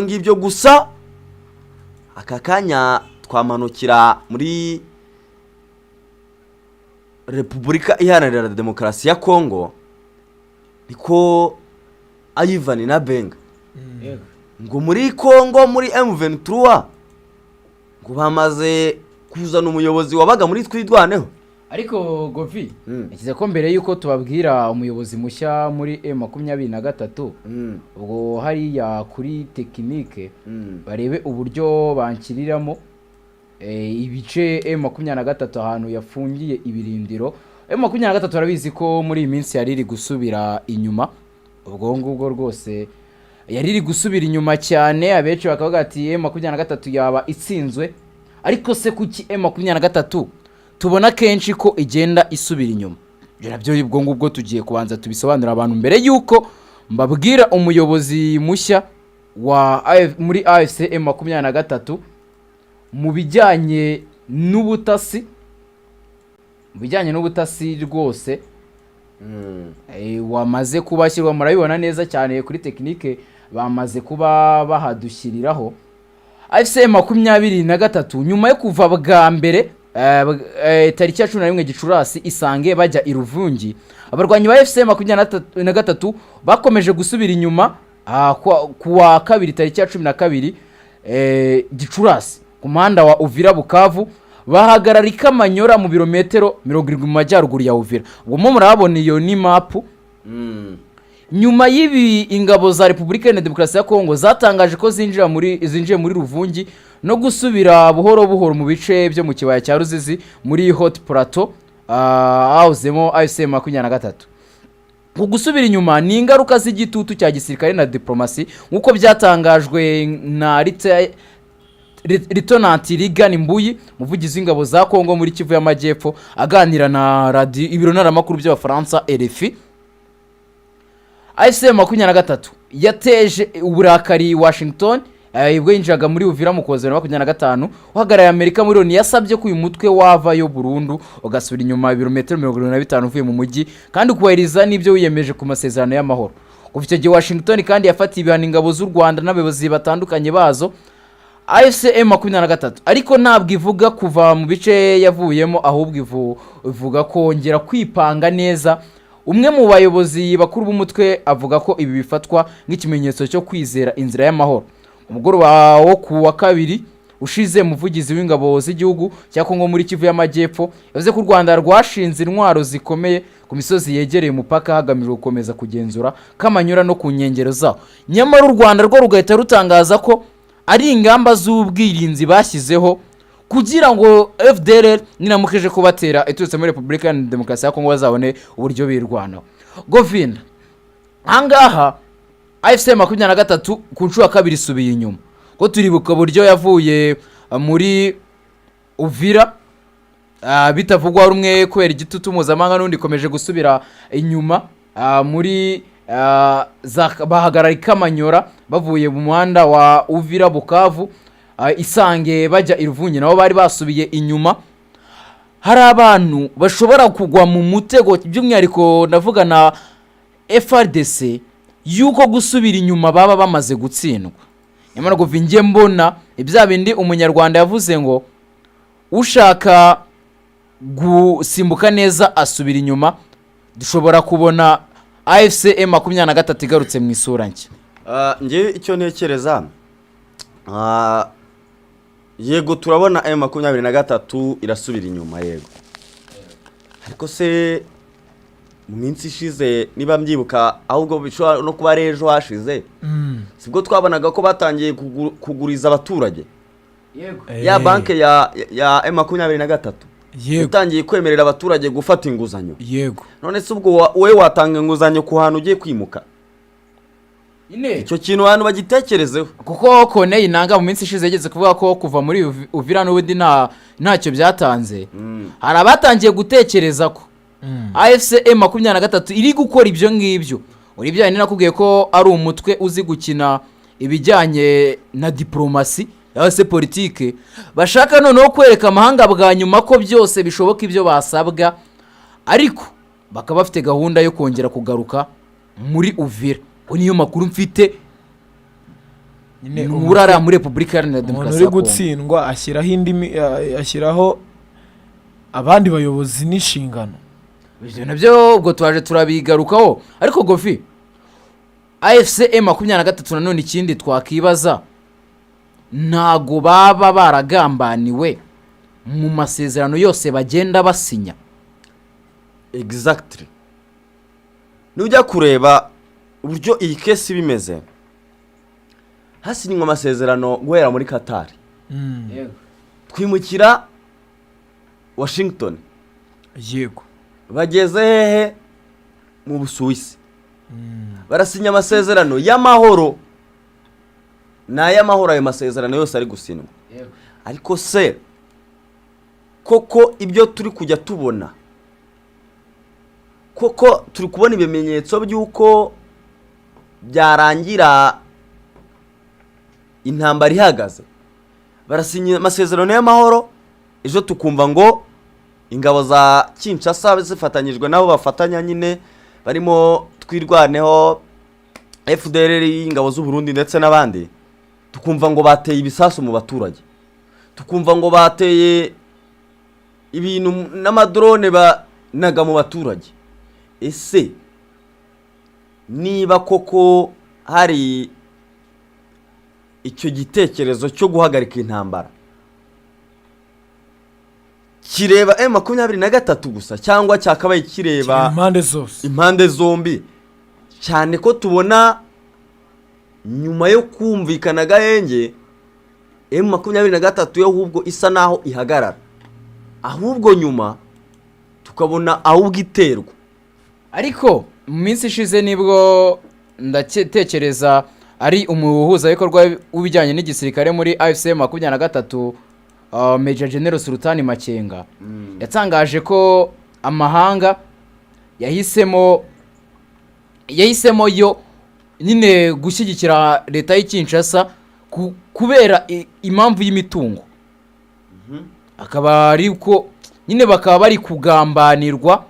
Ngibyo gusa. Aka kanya twamanukira muri Repubulika Iharanira Demokarasi ya Kongo, niko Ivan na Benga ngo muri Kongo, muri M23, ngo bamaze kuzana umuyobozi wabaga muri Twirwaneho. Ariko Govi, nshyize ko mbere y'uko tubabwira umuyobozi mushya muri M23, ubwo hariya kuri technique barebe uburyo banshyiriramo ibice M23 ahantu yafungiye ibirindiro. M23 barabizi ko muri iyi minsi yari iri gusubira inyuma. Ubwo ngubwo rwose yari iri gusubira inyuma cyane, abenshi bakavuga ati M23 yaba itsinzwe. Ariko se kuki M23 tubona kenshi ko igenda isubira inyuma? Ibyo nabyo ubwo ngubwo tugiye kubanza tubisobanurira abantu mbere y'uko mbabwira umuyobozi mushya wa muri AFC M23 mu bijyanye n'ubutasi, mu bijyanye n'ubutasi rwose wamaze kubashyirwa. Murabibona neza cyane kuri technique bamaze kuba bahadushyiriraho. AFC 23 nyuma yo kuva bwa mbere tariki ya 11 Gicurasi isange bajya i Ruvungi, abarwanyi ba AFC 23 bakomeje gusubira inyuma ku wa kabiri tariki ya 12 Gicurasi ku muhanda wa Uvira Bukavu, bahagarara i Kamanyora mu birometero 70 mu majyaruguru ya Uvira. Ubwo mo murabona iyo ni mapu. Nyuma y'ibi, ingabo za Repubulika Iharanira Demokarasi ya Kongo zatangaje ko zinjiye muri Ruvungi no gusubira buhoro buhoro mu bice byo mu kibaya cya Ruzizi muri Haut Plateau hahozemo AFC 23. Ku gusubira inyuma ni ingaruka z'igitutu cya gisirikare na diplomasi, nk'uko byatangajwe na Lieutenant Rigani Mbuyi, umuvugizi w'ingabo za Kongo muri Kivu y'Amajyepfo, aganira na radiyo ibiro ntaramakuru by'Abafaransa RFI. AFC 23 yateje uburakari Washington ubwo yinjiraga muri Uvira mu Kuboza 2025. Uhagarariye Amerika muri Loni yasabye ko uyu mutwe wavayo burundu, ugasubira inyuma ibirometero 75 uvuye mu mujyi, kandi ukubahiriza n'ibyo wiyemeje ku masezerano y'amahoro. Kuva icyo gihe, Washington kandi yafatiye ibihano ingabo z'u Rwanda n'abayobozi batandukanye bazo. AFC 23 ariko ntabwo ivuga kuva mu bice yavuyemo, ahubwo ivuga kongera kwipanga neza. Umwe mu bayobozi bakuru b'umutwe avuga ko ibi bifatwa nk'ikimenyetso cyo kwizera inzira y'amahoro. Umugoroba wo ku wa kabiri ushize, umuvugizi w'ingabo z'igihugu cya Kongo muri Kivu y'Amajyepfo yavuze ko u Rwanda rwashinze intwaro zikomeye ku misozi yegereye umupaka hagamijwe gukomeza kugenzura Kamanyura no ku nkengero zawo. Nyamara u Rwanda rwo rugahita rutangaza ko ari ingamba z'ubwirinzi bashyizeho kugira ngo FDLR niramukije kubatera iturutse muri Repubulika Iharanira Demokarasi ya Kongo bazabone uburyo birwanaho. Govina, ahangaha AFC 23 ku nshuro ya kabiri isubiye inyuma, ko turibuka uburyo yavuye muri Uvira bitavugwa rumwe kubera igitutu mpuzamahanga, n'undi ikomeje gusubira inyuma muri bahagarara i Kamanyora bavuye mu muhanda wa Uvira Bukavu, Isange bajya i Ruvungi nabo bari basubiye inyuma. Hari abantu bashobora kugwa mu mutego, by'umwihariko ndavuga na FARDC, yuko gusubira inyuma baba bamaze gutsindwa. Nyamara kuva njye mbona ibya bindi Umunyarwanda yavuze ngo ushaka gusimbuka neza asubira inyuma, dushobora kubona AFC 23 igarutse mu isura nshya. Njyewe icyo ntekereza, yego turabona M23 irasubira inyuma, yego, ariko se mu minsi ishize, niba mbyibuka, ahubwo bishobora no kuba ari ejo hashize, sibwo twabonaga ko batangiye kuguriza abaturage ya banki ya M23 yatangiye kwemerera abaturage gufata inguzanyo? None se ubwo wowe watanga inguzanyo ku hantu ugiye kwimuka? Ine. Icyo kintu abantu bagitekerezeho. Kuko Corneille Nanga mu minsi ishize yageze kuvuga ko kuva muri Uvira n'ubundi ntacyo byatanze. Hari abatangiye gutekereza ko AFC 23 iri gukora ibyo ngibyo. Uri bya nakubwiye ko ari umutwe uzi gukina ibijyanye na diporomasi cyangwa se politike, bashaka noneho kwereka amahanga bwa nyuma ko byose bishoboka ibyo basabwa, ariko bakaba bafite gahunda yo kongera kugaruka muri Uvira. Ngo niyo makuru mfite. Nyine Uri ariya muri Repubulika Iharanira umuntu Demokarasi uri ya Kongo. gutsindwa ashyiraho indi ashyiraho abandi bayobozi n'inshingano. Ibyo nabyo ubwo twaje turabigarukaho, ariko gofi AFC M23 nanone ikindi twakibaza, ntago baba baragambaniwe mu masezerano yose bagenda basinya? Exactly. Nujya kureba uburyo iyi case bimeze, hasinywa amasezerano guhera muri Qatar, twimukira Washington, bageze hehe? Mu Busuwisi, barasinya amasezerano y'amahoro. Ni ay'amahoro ayo masezerano yose ari gusinywa, ariko se koko ibyo turi kujya tubona, koko turi kubona ibimenyetso by'uko byarangira intambara ihagaze? Barasinya amasezerano y'amahoro, ejo tukumva ngo ingabo za Kinshasa zifatanyijwe n'abo bafatanya nyine barimo Twirwaneho, FDLR, ingabo z'u Burundi ndetse n'abandi, tukumva ngo bateye ibisasu mu baturage, tukumva ngo bateye ibintu n'amadrone banaga mu baturage. Ese niba koko hari icyo gitekerezo cyo guhagarika intambara, kireba M23 gusa cyangwa cyakabaye kireba impande zose? Impande zombi, cyane ko tubona nyuma yo kumvikana agahenge, M23 yo ahubwo isa naho ihagarara, ahubwo nyuma tukabona ahubwo iterwa. Ariko mu minsi ishize nibwo ndatekereza ari umuhuzabikorwa w'ibijyanye n'igisirikare muri AFC 23, Major General Sultani Makenga, yatangaje ko amahanga yahisemo yo nyine gushyigikira leta y'i Kinshasa kubera impamvu y'imitungo, akaba ari ko nyine bakaba bari kugambanirwa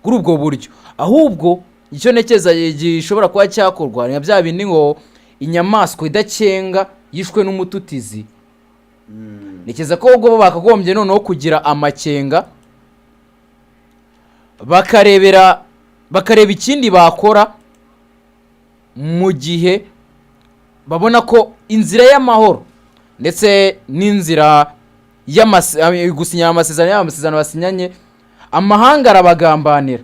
kuri ubwo buryo. Ahubwo icyo ntekereza gishobora kuba cyakorwa ni bya bindi ngo inyamaswa idakenga yishwe n'umututizi. Ntekereza ko ubwo bo bakagombye noneho kugira amakenga, bakareba ikindi bakora mu gihe babona ko inzira y'amahoro ndetse n'inzira gusinya amasezerano, y'amasezerano basinyanye, amahanga arabagambanira,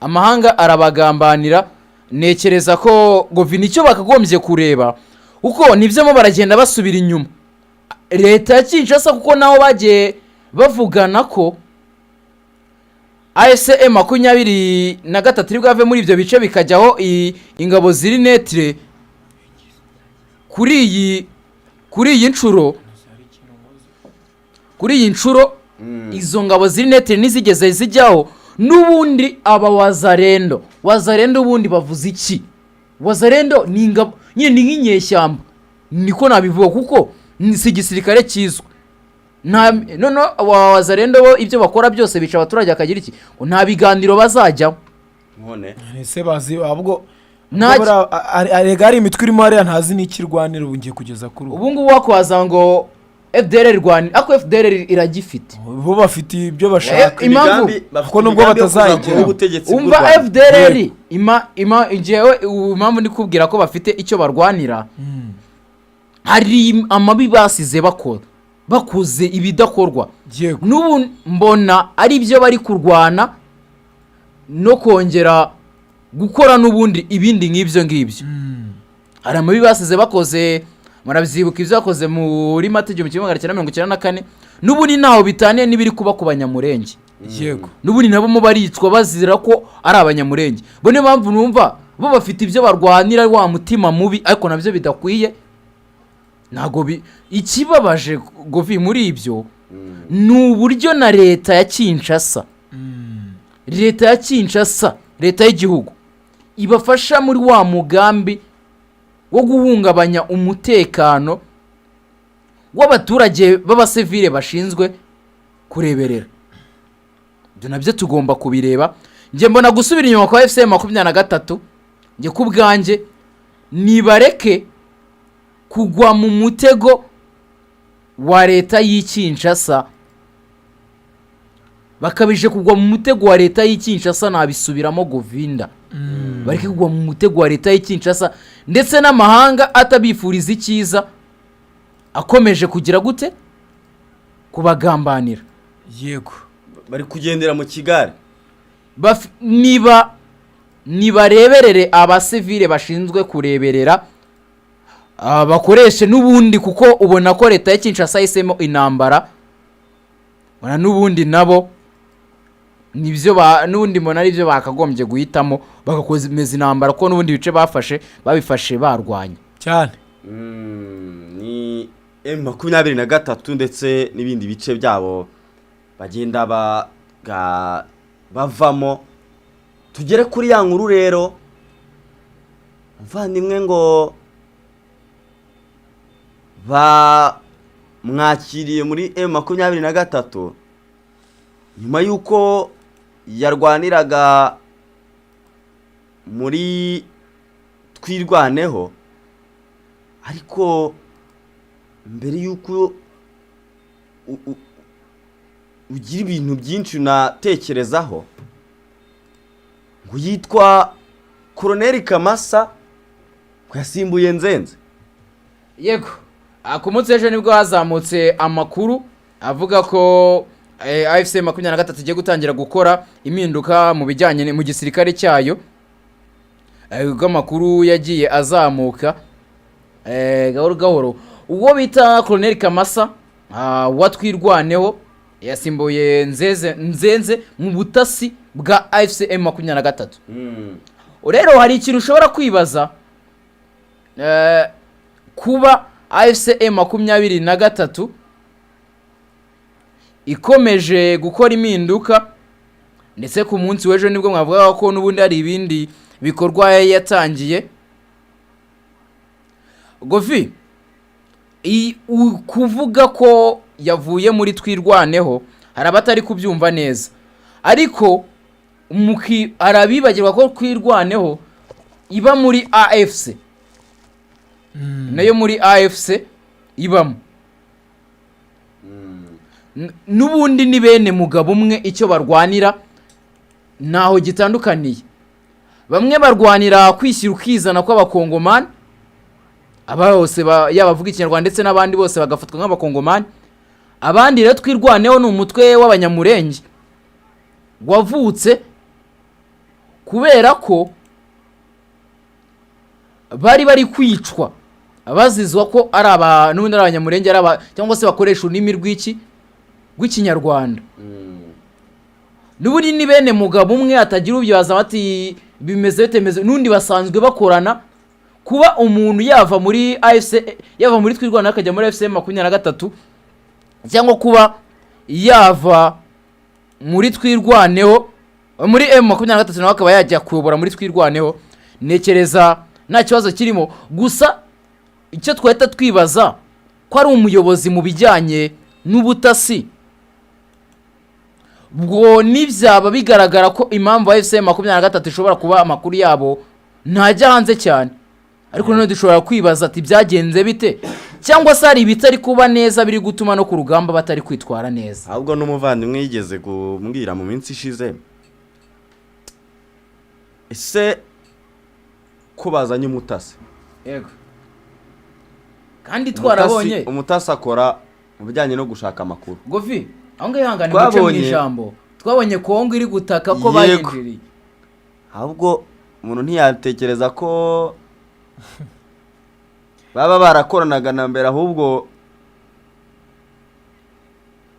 amahanga arabagambanira. Ntekereza ko govina icyo bakagombye kureba, kuko nibyo mo baragenda basubira inyuma leta ya Kinshasa, kuko naho bagiye bavugana ko AFC 23 iri bwave muri ibyo bice bikajyaho ingabo ziri neutre. Kuri iyi nshuro izo ngabo ziri neutre ntizigeze zijyaho. N'ubundi aba Wazalendo, Wazalendo ubundi bavuze iki? Wazalendo ni ingabo nyine, ni nk'inyeshyamba niko nabivuga, kuko si igisirikare kizwi. Nta noneho aba Wazalendo bo ibyo bakora byose bica abaturage, akagira iki, ngo nta biganiro bazajyaho. None Ese bazi ahubwo Nta arega hari imitwe irimo hariya ntazi n'ikirwanira ubu ngiye kugeza kuri ubu. Ubu ngubu wakwaza ngo FDLR rwanira, ariko FDLR iragifite. Bo bafite ibyo bashaka. Impamvu- Kuko nubwo batazayigeraho. Ubutegetsi bw'u Umva, Rwanda. FDLR ima njyewe ubu impamvu ndi kubwira ko bafite icyo barwanira, hari amabi basize bakora, bakoze ibidakorwa. N'ubu mbona ari byo bari kurwana no kongera gukora n'ubundi ibindi nk'ibyo ngibyo. Hari amabi basize bakoze, murabyibuka ibyo bakoze muri Mata 1994, n'ubundi ntaho bitaniye n'ibiri kuba ku Banyamurenge. N'ubundi nabo mo baricwa bazira ko ari Abanyamurenge bo. Niyo mpamvu numva bo bafite ibyo barwanira, wa mutima mubi, ariko nabyo bidakwiye. Ntabwo bi ikibabaje govi muri ibyo ni uburyo na leta ya Kinshasa, leta ya Kinshasa, leta y'igihugu ibafasha muri wa mugambi wo guhungabanya umutekano w'abaturage b'abasivile bashinzwe kureberera. Ibyo nabyo tugomba kubireba. Njye mbona gusubira inyuma kwa AFC 23, njye ku bwanjye nibareke. Kugwa mu mutego wa leta y'i Kinshasa, bakabije kugwa mu mutego wa leta y'i Kinshasa. Nabisubiramo, Govinda, bareke kugwa mu mutego wa leta y'i Kinshasa ndetse n'amahanga atabifuriza icyiza, akomeje kugira gute? Kubagambanira. Bari kugendera mu kigare. Niba nibareberere abasivile bashinzwe kureberera, bakoreshe n'ubundi, kuko ubona ko leta ya Kinshasa yahisemo intambara. Ubona n'ubundi nabo nibyo n'ubundi mbona aribyo bakagombye guhitamo, bagakomeza intambara, kuko n'ubundi ibice bafashe babifashe barwanya. Cyane. Ni M23 ndetse n'ibindi bice byabo bagenda bavamo. Tugere kuri ya nkuru rero, muvandimwe, ngo bamwakiriye muri M23 nyuma y'uko yarwaniraga muri Twirwaneho. Ariko mbere y'uko ugira ibintu byinshi unatekerezaho, ngo yitwa Koroneri Kamasa, ngo yasimbuye Nzenze. Yego. Ku munsi w'ejo nibwo hazamutse amakuru avuga ko AFC 23 igiye gutangira gukora impinduka mu bijyanye mu gisirikare cyayo. Ubwo amakuru yagiye azamuka gahoro gahoro, uwo bita Colonel Kamasa wa Twirwaneho yasimbuye Nzenze mu butasi bwa AFC M23. Rero hari ikintu ushobora kwibaza, kuba AFC M23 ikomeje gukora impinduka, ndetse ku munsi w'ejo nibwo mwavugaga ko n'ubundi hari ibindi bikorwa yatangiye. Govi, kuvuga ko yavuye muri Twirwaneho, hari abatari kubyumva neza, ariko hari abibagirwa ko Twirwaneho iba muri AFC, nayo muri AFC ibamo. N'ubundi ni bene mugabo umwe, icyo barwanira ntaho gitandukaniye. Bamwe barwanira kwishyira ukizana kw'Abakongomani, aba bose yaba abavuga Ikinyarwanda ndetse n'abandi bose bagafatwa nk'Abakongomani. Abandi rero, Twirwaneho ni umutwe w'Abanyamurenge wavutse kubera ko bari kwicwa bazizwa ko ari aba n'ubundi ari Abanyamurenge, ari aba cyangwa se bakoresha ururimi rw'Ikinyarwanda. N'ubundi ni bene mugabo umwe, hatagira ubyibaza bati bimeze bite, bimeze n'undi basanzwe bakorana. Kuba umuntu yava muri AFC, yava muri Twirwaneho akajya muri AFC 23, cyangwa kuba yava muri Twirwaneho, muri M23, nawe akaba yajya kuyobora muri Twirwaneho, ntekereza nta kibazo kirimo. Gusa icyo twahita twibaza, ko ari umuyobozi mu bijyanye n'ubutasi, ubwo nibyaba bigaragara ko impamvu AFC 23 ishobora kuba amakuru yabo ntajya hanze cyane. Ariko noneho dushobora kwibaza ati byagenze bite, cyangwa se hari ibitari kuba neza biri gutuma no ku rugamba batari kwitwara neza. Ahubwo n'umuvandimwe yigeze kumbwira mu minsi ishize, ese ko bazanye umutasi? Yego, kandi twarabonye Umutasi akora mu bijyanye no gushaka amakuru. Govi, aho ngaho ihangane muce mu ijambo. Twabonye Kongo iri gutaka ko bayinjiriye. Ahubwo umuntu ntiyatekereza ko baba barakoranaga na mbere, ahubwo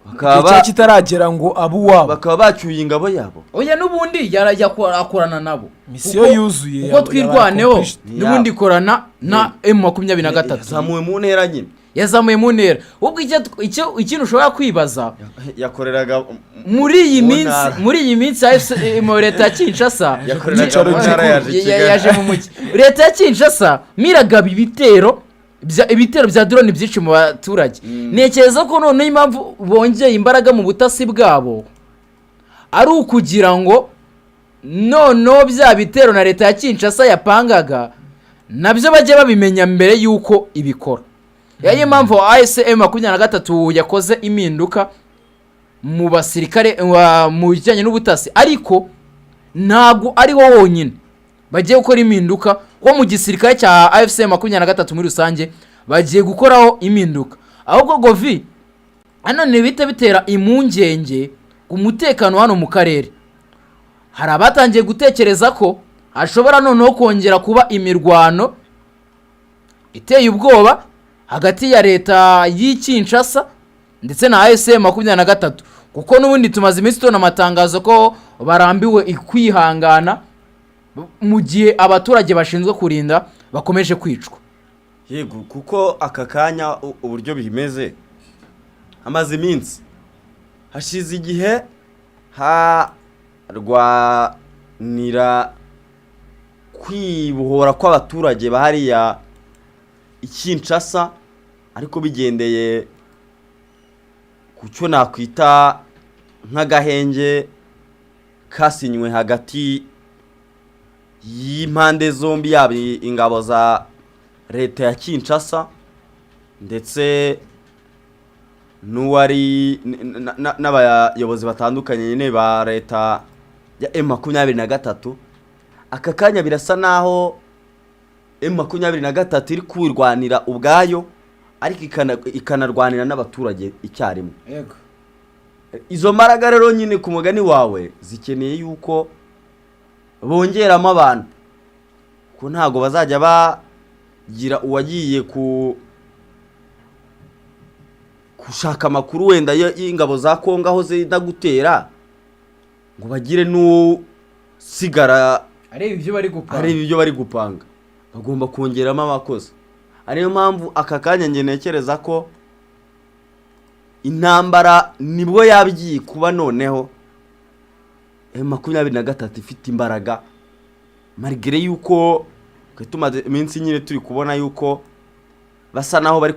bakaba Igihe cyari kitaragera ngo abe uwabo. bakaba bacyuye ingabo yabo. Oya, n'ubundi yarajya akorana nabo. Misiyo yuzuye, Kuko Twirwaneho yabaye accomplished. n'ubundi ikorana na M23. Yazamuwe mu ntera nyine. Yazamuye mu ntera. Ubwo icyo ikintu ushobora kwibaza, Yakoreraga muri iyi mu minsi, ntara. muri iyi minsi AFC, mu leta ya Kinshasa Yakoreraga Icyicaro mu ntara, gikuru. yaje i Kigali. Yaje mu mujyi. Leta ya Kinshasa miragaba ibitero bya drone byinshi mu baturage. Ntekereza ko noneho impamvu bongeye imbaraga mu butasi bwabo ari ukugira ngo noneho bya bitero na leta ya Kinshasa yapangaga Nabyo bajye babimenya mbere y'uko ibikora. Niyo mpamvu AFC M23 yakoze impinduka mu basirikare mu bijyanye n'ubutasi, ariko ntabwo ari wo wonyine bagiye gukora impinduka, kuko mu gisirikare cya AFC 23 muri rusange bagiye gukoraho impinduka. Ahubwo govi hano ntibihita bitera impungenge ku mutekano hano mu karere. Hari abatangiye gutekereza ko hashobora noneho kongera kuba imirwano iteye ubwoba hagati ya leta y'i Kinshasa ndetse na AFC 23, kuko n'ubundi tumaze iminsi tubona amatangazo ko barambiwe kwihangana mu gihe abaturage bashinzwe kurinda bakomeje kwicwa. Yego, kuko aka kanya uburyo bimeze, hamaze iminsi, hashize igihe harwanira kwibohora kw'abaturage bahariya i Kinshasa, ariko bigendeye ku cyo nakwita nk'agahenge kasinywe hagati y'impande zombi, yaba ingabo za leta ya Kinshasa ndetse n'uwari n'abayobozi batandukanye nyine ba leta ya M23. Aka kanya birasa naho M23 iri kwirwanira ubwayo, ariko ikanarwanira n'abaturage icyarimwe. Izo mbaraga rero nyine, ku mugani wawe, zikeneye yuko bongeramo abantu, ko ntabwo bazajya bagira uwagiye ku gushaka amakuru wenda y'ingabo za Kongo aho zenda gutera, ngo bagire n'usigara areba ibyo bari gupanga. Areba ibyo bari gupanga. Bagomba kongeramo abakozi. Ariyo mpamvu aka kanya njye ntekereza ko intambara nibwo yaba igiye kuba noneho M23 ifite imbaraga, malgré yuko twe tumaze iminsi nyine turi kubona yuko basa naho bari